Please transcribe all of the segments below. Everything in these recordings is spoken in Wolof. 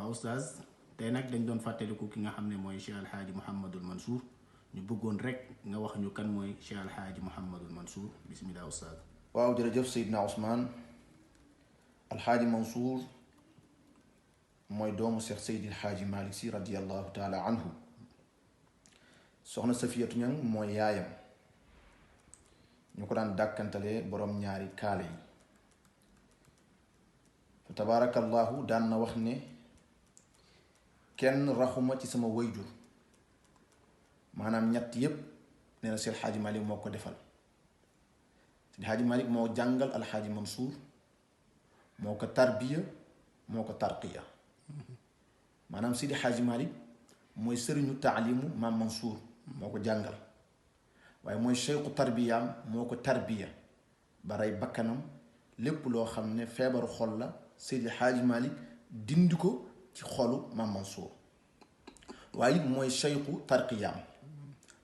waaw oustaz tey nag dañ doon fàttaliku ki nga xam ne mooy Cheikh Alhaaji Mouhamadul Mansour ñu bëggoon rek nga wax ñu kan mooy Cheikh Alhaaji Mouhamadul Mansour bismillah oustaz. waaw jërëjëf Seydina Ousmane Alhaaji Mansour mooy doomu Cheikh Seydi Alhaaji Malick Sy radiyallahu taala anhu soxna Safiyatu Ñang mooy yaayam ñu ko daan dàkkantalee boroom ñaari kaale yi fa tabaarakallahu daan na wax ne kenn raxuma ci sama wayjur maanaam ñett yépp nee na Seydi Alhaaji Malick moo ko defal Seydi Alhaaji Malick moo jàngal Alhaaji Mansour moo ko tarbiya moo ko tarqiya maanaam Seydi Alhaaji Malick mooy sëriñu taalimu maam Mansour moo ko jàngal waaye mooy cheikhu tarbiyaam moo ko tarbiya ba rey bakkanam lépp loo xam ne feebaru xol la Seydi Alhaaji Malick dindi ko ci xolu maam Mansour waaye it mooy cheikhu tarqiyaam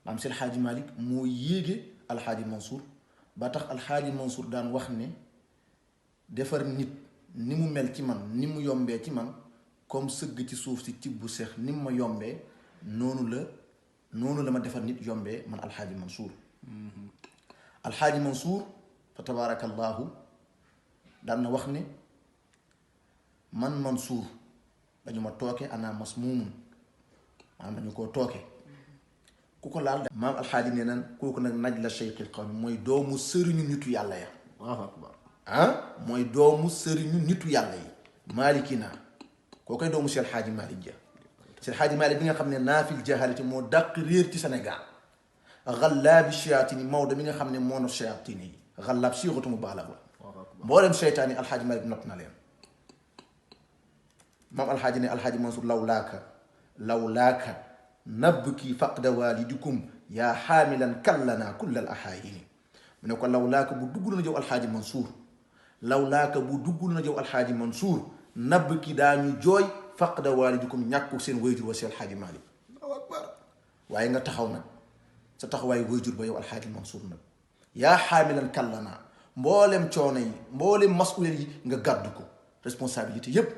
maam Seydi Alhaaji Malick moo yéege Alhaaji Mansour ba tax Alhaaji Mansour daan wax ne defar nit ni mu mel ci man ni mu yombee ci man comme sëgg ci suuf si tibb seex ni mu ma yombee noonu la ma defar nit yombee man Alhaaji Mansour Alhaaji Mansour fa tabaarakallahu daan na wax ne man Mansour dañu ma tooke ana masmuumun maanaam dañu koo tooke ku ko laal maam Alhaaji nee nan kooku nag naj la cheikhil qawmi mooy doomu sëriñu nitu yàlla ya Allahu akbar mooy doomu sëriñu nitu yàlla yi maalikina koo koy doomu Cheikh Alhaaji Malick ja Cheikh Alhaaji Malick bi nga xam ne naafil jahalati moo dàq réer ci Sénégal xallaabi shayaatini Maodo mi nga xam ne moo not shayaatini yi xallaab siixatu mu baalag la mboolem seytaan yi Alhaaji Malick not na leen maam Alhaaji ne Alhaaji Mansour lawlaaka nabki faqda walidikum yaa xaamilan kallana kullal ahaayini mu ne ko lawlaaka bu duggul na jëw Alhaaji Mansour lawlaaka bu duggul na jëw Alhaaji Mansour nabki daañu jooy faqda walidikum ñàkku seen wayjur wa Seydi Alhaaji Malick waaye nga taxaw nag sa taxawaay wayjur ba yow Alhaaji Mansour nag yaa xaamilan kallana mboolem coono yi mboolem masuuliyat yi nga gàddu ko responsabilité yépp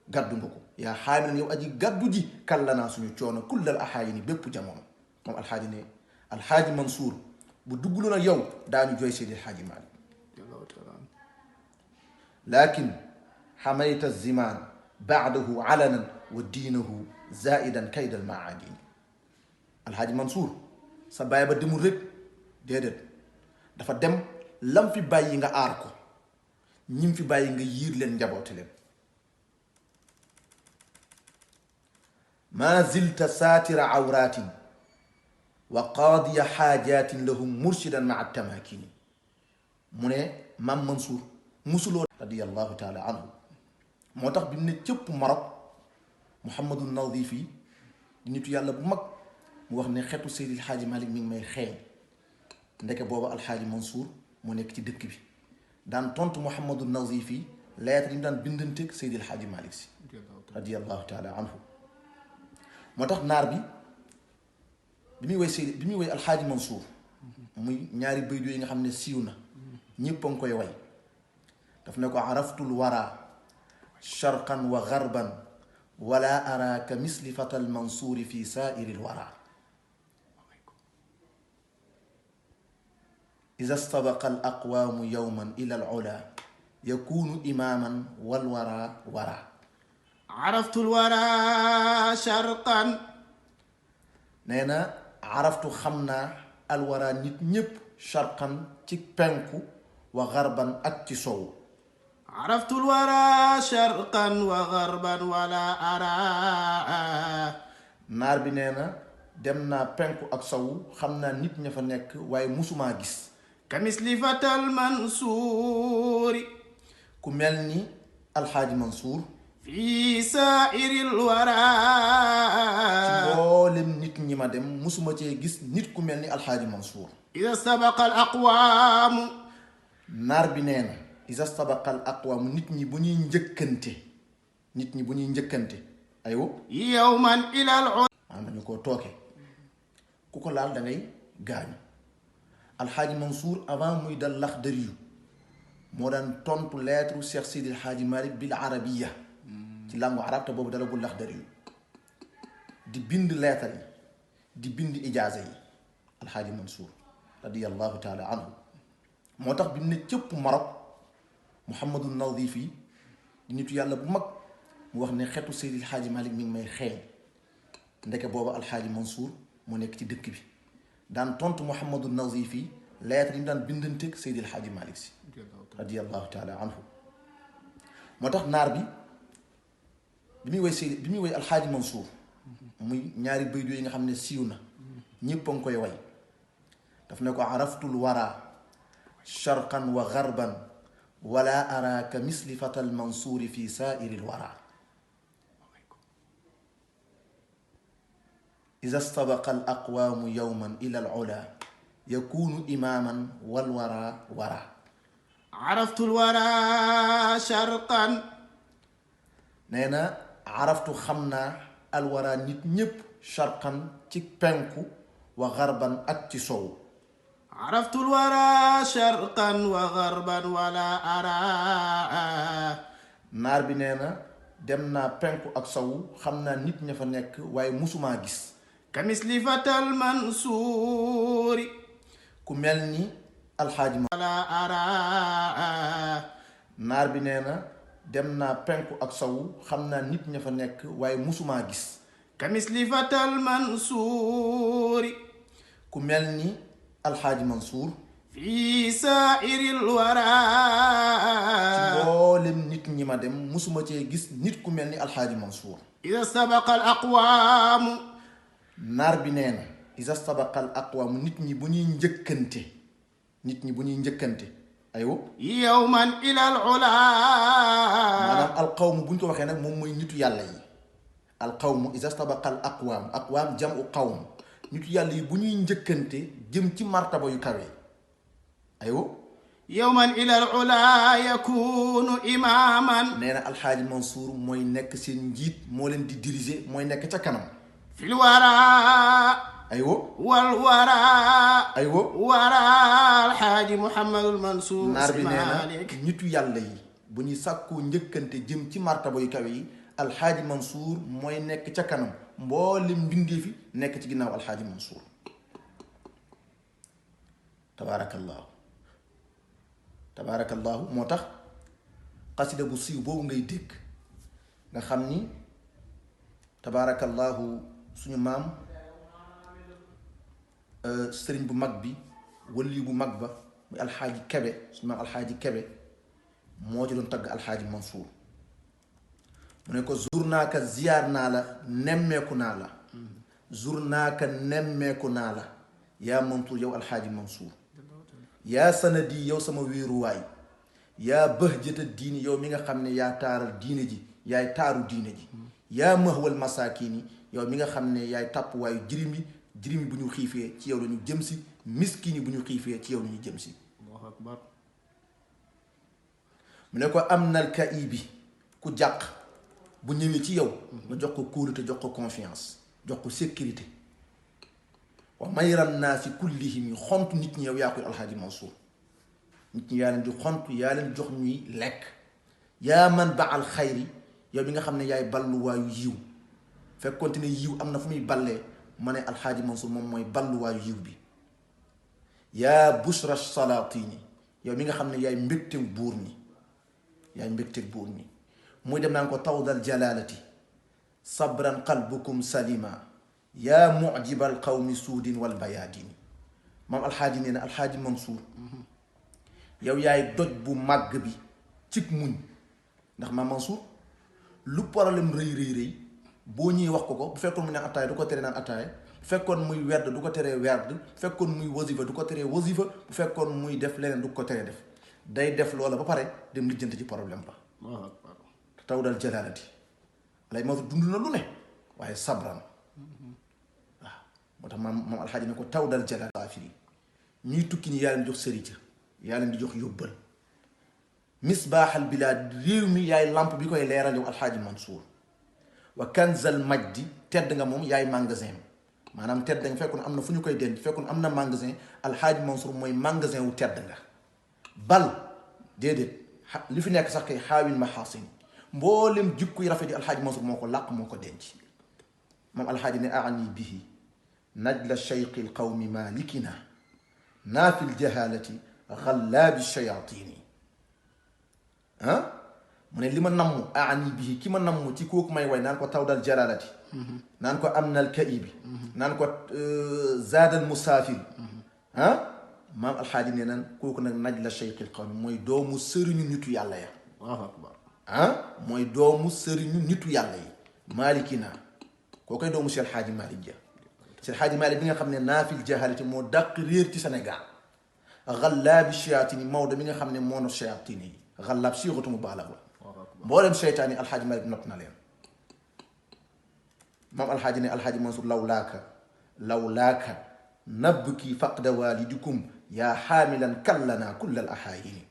gàddu nga ko yaa xaamilan yow aji gàddu ji kallanaa suñu coono kullal ahaayini bépp jamono moom Alhaaji ne Alhaaji Mansour bu duggulu nag yow daañu jooy Seydi Alhaaji Malick lakin xamayta zimaan baadahu alanan wa diinahu zaidan kaydal maadini Alhaaji Mansour sa baay ba demul rek déedéet dafa dem lam fi bàyyi nga aar ko ñim fi bàyyi nga yiir leen njaboote leen maa zilta saatira awratin wa qaadiya xaajaatin lahum murshidan maa tamakini mu ne maam Mansour musuloo radiyallahu taala anhu moo tax bi mu ne cëpp Maroc Mouhamadou Nazifi di nitu yàlla bu mag mu wax ne xetu Seydi Alhaaji Malick mi ngi may xeeñ ndeke booba Alhaaji Mansour moo nekk ci dëkk bi daan tontu Mouhamadou Nazifi lettre yi mu daan bindanteeg Seydi Alhaaji Malick si radiyallahu taala anhu moo tax naar bi muy woy Alhaaji Mansour muy ñaari bayt yi nga xam ne siiw na ñépp a ngi koy way daf ne ko araftul wara sharqan wa garban wala araaka misli fatal mansuuri fi saairi lwara ida stabaqa al aqwaamu yowman ila al ula yakunu imaaman walwara wara araftul wara sharqan nee na araftu xam naa alwara nit ñépp sharqan ci penku wa garban ak ci sow araftul wara sharqan wa garban wala ara naar bi nee na dem naa penku ak sow xam naa nit ña fa nekk waaye musumaa gis kamisli fatal mansuuri ku mel ni Alhaaji Mansour fi saairil wara ci mboolem nit ñi ma dem musuma cee gis nit ku mel ni Alhaaji Mansour ida sabaqa al aqwaamu naar bi nee na ida sabaqa al aqwaamu nit ñi bu ñuy njëkkante aywa yawman ilal maanaam dañu koo tooke ku ko laal da ngay gaañu Alhaaji Mansour avant muy dal Laxdari yu moo daan tontu lettre Cheikh Seydi Alhaaji Malick bil arabiya ci langue arab te boobu dalagul Laxdari yu di bind leetar yi di bind ijaaza yi alxaaji Mansour radiyallahu taala anhu moo tax bi mu ne cëpp Maroc Mouhamadou Nadif yi di nitu yàlla bu mag mu wax ne xetu Seydil Xaaji Malik mi ngi may xeeñ ndeke booba alxaaji Mansour moo nekk ci dëkk bi daan tontu Mouhamadou Nadif yi leetar yi mu daan bindanteeg Seydil Xaaji Malik si radiyallahu taala anhu moo tax naar bi bi muy woy alxaaji Mansour muy ñaari baydu yi nga xam ne siiw na ñépp a ngi koy way daf ne ko araftul wara sharqan wa garban wala araaka misli fatal mansuuri fi saairil wara ida stabaqa al aqwaamu yowman ila al ula yakunu imaaman wal wara wara araftul wara sharqan nee na araftu xam naa alwara nit ñépp sharqan ci penku wa garban ak ci sow araftul wara sharqan wa garban wala ara naar bi nee na dem naa penku ak sow xam naa nit ña fa nekk waaye musumaa gis kamisli fatal mansuuri ku mel ni alxaaji wala ara naar bi nee na dem naa penku ak sow xam naa nit ña fa nekk waaye musumaa gis kamisli fatal mansuuri ku mel ni alxaaji Mansour fi saairil wara ci mboolem nit ñi ma dem musuma cee gis nit ku mel ni alxaaji Mansour ida sabaqa al aqwaamu naar bi nee na ida sabaqa al aqwaamu nit ñi bu ñuy njëkkante aywa yowman ila al ula maanaam alqawmu bu ñu ko waxee nag moom mooy nitu yàlla yi alqawmu ida sabaqa al aqwaam jamu qawm nitu yàlla yi bu ñuy njëkkante jëm ci martaba yu kawe aywa yowman ila al ula yakunu imaaman nee na alxaaji Mansour mooy nekk seen njiit moo leen di diriger mooy nekk ca kanam fil wara aywa wal wara aywa wara alxaaji Mouhamadul Mansour naar bi nee na nitu yàlla yi bu ñuy sàkkoo njëkkante jëm ci martaba yu kawe yi alxaaji Mansour mooy nekk ca kanam mboolem mbindee fi nekk ci ginnaaw alxaaji Mansour tabaarakallahu moo tax xasida bu siiw boobu ngay dégg nga xam ni tabaarakallahu suñu maam sëriñ bu mag bi wali bu mag ba muy alxaaji Kebe suñu maam alxaaji Kebe moo ci doon tagg alxaaji Mansour mu ne ko zur naaka ziyaar naa la nemmeeku naa la zur naaka nemmeeku naa la yaa Mansour yow alxaaji Mansour yaa sanadi yow sama wéeruwaay yaa bëhjata diini yow mi nga xam ne yaa taaral diine ji yaay taaru diine ji yaa mahwal masaakiini yow mi nga xam ne yaay tàppuwaayu jirimi bu ñu xiifee ci yow la ñu jëm si miskini bu ñu xiifee ci yow la ñu jëm si Allahu akbar mu ne ko am nal ka i bi ku jàq bu ñëwee ci yow nga jox ko kóolute jox ko confiance jox ko sécurité wa mayran naasi kullihim yi xont nit ñi yow yaa koy alxaaji Mansour nit ñi yaa leen di xont yaa leen di jox ñuy lekk yaa man ba al xayri yow bi nga xam ne yaay balluwaayu yiw fekkonte ne yiw am na fu muy ballee ma ne alxaaji Mansour moom mooy balluwaayu yiw bi yaa bushra salaatini yow mi nga xam ne yaay mbégteeg buur ñi muy dem naan ko tawdal jalaalati sabran qalbukum salima yaa mujibal qawmi suudin wal bayaadini maam alxaaji nee na alxaaji Mansour yow yaay doj bu màgg bi cig muñ ndax maam Mansour lu problème rëy boo ñëwee wax ko bu fekkoon mu naan attaaya du ko teree naan attaaya bu fekkoon muy werd du ko teree werd bu fekkoon muy wasifa du ko teree wasifa bu fekkoon muy def leneen du ko teree def day def loola ba pare dem lijjanti ci problème ba taw dal jalaalati lay Mansour dund na lu ne waaye sabran waaw moo tax maam alxaaji ne ko taw dal jalaalati fii ñuy tukki ñi yaa leen jox sërica yaa leen di jox yóbbal misbaaxal bilaad réew mi yaay lampe bi koy leeral yow alxaaji Mansour wa kanzal majdi tedd nga moom yaay magasin maanaam tedd nga fekkoon am na fu ñu koy denc fekkoon am na magasin alxaaji Mansour mooy magasin wu tedd nga bal déedéet li fi nekk sax kay xaawil maxaasin mboolem jikko yi rafet yi alxaaji Mansour moo ko làq moo ko denc moom alxaaji ne aani bihi najla cheyqi lqawmi malikina naafi ljahalati xallaabi shayatini mu ne li ma namm aani bihi ki ma namm ci kooku may way naan ko tawdal jalalati naan ko amnal kaibi naan ko zaadal musaafiri maam alxaaji ne nan kooku nag najla cheyqi lqawmi mooy doomu sëriñu nitu yàlla ya Allahu akbar mooy doomu sëriñu nitu yàlla yi maalikina koo koy doomu Cheikh Xaaji Malick Dia Cheikh Xaaji Malick bi nga xam ne naafil jahalati moo dàq réer ci Sénégal xallaabi shayaatini Maodo mi nga xam ne moo not shayaatini yi xallaab siixatu mubaalaga la mboolem seytaan yi alxaaji Malick not na leen moom alxaaji ne alxaaji Mansour lawlaaka nabki faqda walidikum yaa xaamilan kallana kulla al ahaayini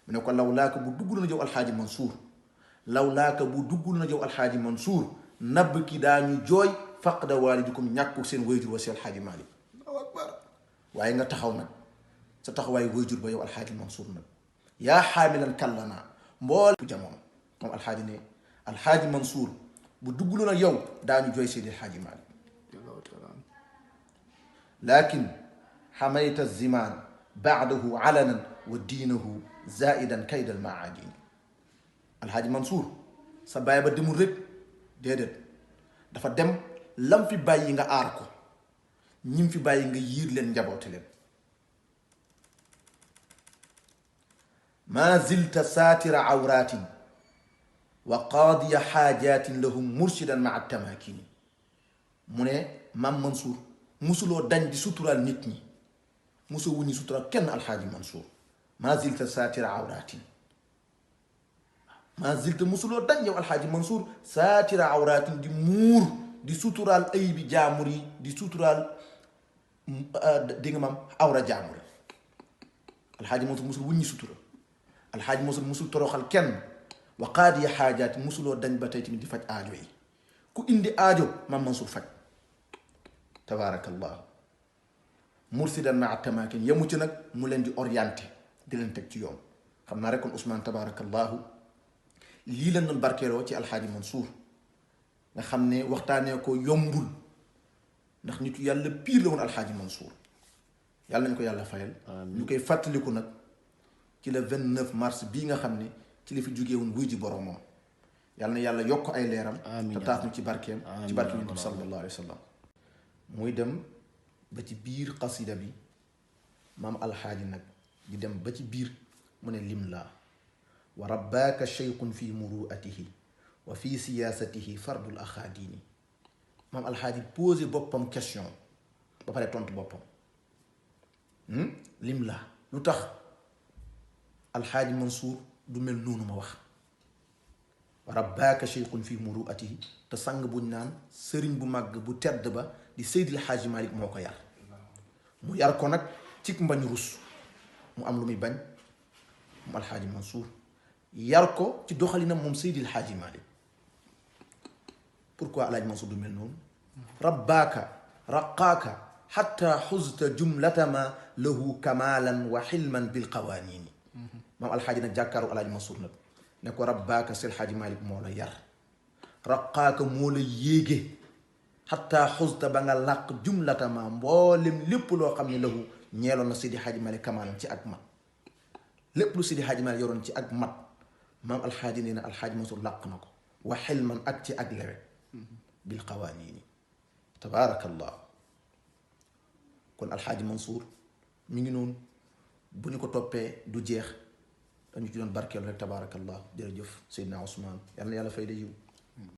mu ne ko lawlaaka bu duggul na jëw alxaaji Mansour lawlaaka bu duggul na jëw alxaaji Mansour nabki daañu jooy faqda walidikum ñàkku seen wayjur wa si alxaaji Malick waaye nga taxaw nag sa taxawaay wayjur ba yow alxaaji Mansour nag yaa xaamilan kallana mbool jamono moom alxaaji ne alxaaji Mansour bu duggul na yow daañu jooy seen alxaaji Malick lakin xamayta zimaan baadahu alanan wa diinahu zaidan kaydal maadin alxaaji Mansour sa baay ba demul rek déedéet dafa dem lam fi bàyyi nga aar ko ñim fi bàyyi nga yiir leen njaboote leen maa zilta saatira awratin wa qaadiya xaajatin lahum murshidan maa tamakini mu ne maam Mansour musuloo dañ di suturaal nit ñi musoo wuññi suturaal kenn alxaaji Mansour maa zilta saatira awratin maa zilta musuloo dañ yow alxaaji Mansour saatira awratin di muur di suturaal ay bi jaamur yi di suturaal di nga maam awra jaamur yi alxaaji Mansour musul wuññi sutura alxaaji Mansour musul toroxal kenn wa qaadiya xaajaati musuloo dañ ba tey tamit di faj aajo yi ku indi aajo maam Mansour faj tabaarakallahu mursidan maa tamakin yemu ci nag mu leen di orienté di leen teg ci yoon xam naa rek kon Ousmane tabaarakallahu lii leen doon barkeeloo ci alxaaji Mansour nga xam ne waxtaanee ko yombul ndax nitu yàlla piir la woon alxaaji Mansour yàlla nañ ko yàlla fayal ñu koy fàttaliku nag ci le 29 mars bii nga xam ne ci la fi jógee woon wuy ji boromam yàlla na yàlla yokk ay leeram te taas ñu ci barkeem ci barkeem yonent bi sallallahu alayhi wa sallam muy dem ba ci biir xasida bi maam alxaaji nag di dem ba ci biir mu ne lim laa wa rabbaaka cheyqun fi muruatihi wa fi siyaasatihi fardul axaadini maam alxaaji posé boppam question ba pare tontu boppam lim laa lu tax alxaaji Mansour du mel noonu ma wax wa rabbaaka cheyqun fi muruatihi te sang buñ naan sëriñ bu màgg bu tedd ba di Seydil Xaaji Malick moo ko yar mu yar ko nag cig mbañ rus mu am lu muy bañ mu alxaaji Mansour yar ko ci doxalinam moom Seydil Xaaji Malick pourquoi alxaaji Mansour du mel noonu rabbaaka raqaaka xatta xuzta jumlatama lahu kamalan wa xilman bil qawaanini moom alxaaji nag jàkkaaru alxaaji Mansour nag ne ko rabbaaka Seydil Xaaji Malick moo la yar raqaaka moo la yéege xataa xusta ba nga làq jumlatama mboolem lépp loo xam ne lahu ñeeloon na Seydi Xaaji Malick kamaalam ci ak mat lépp lu Seydi Xaaji Malick yoroon ci ak mat maam alxaaji nee na alxaaji Mansour làq na ko wa xilman ak ci ak lewe bil qawaaniini tabaarakallah kon alxaaji Mansour mi ngi noonu bu ñu ko toppee du jeex dañu ci doon barkeelu rek tabaarakallah jërëjëf Seydina Ousmane yal na yàlla fay la yiw